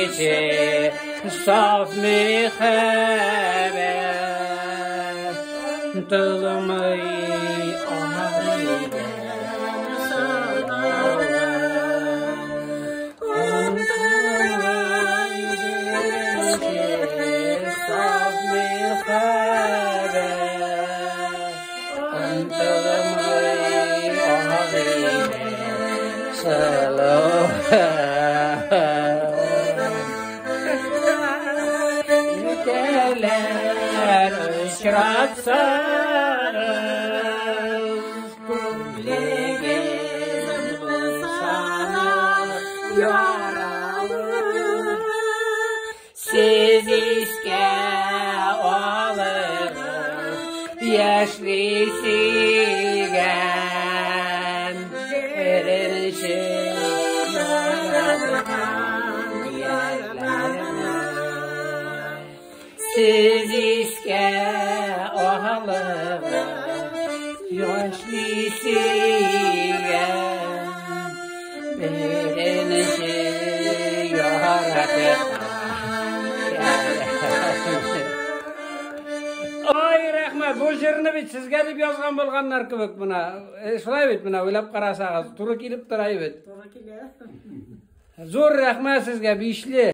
Беренче саф мөхәббәт Тылмый Үтәләр очратсагыз, күңлегез булса да яралы, сез искә алыгыз яшьли сөйгән беренче яраткан ярларны. Сез искә алыгыз яшьли сөйгән беренче яраткан. Ай, рәхмәт, бу җырны бит сезгә дип язган булганнар кебек менә. Шулай бит менә, уйлап карасагыз, туры килеп тора бит. Туры килә. Зур рәхмәт сезгә, бишле.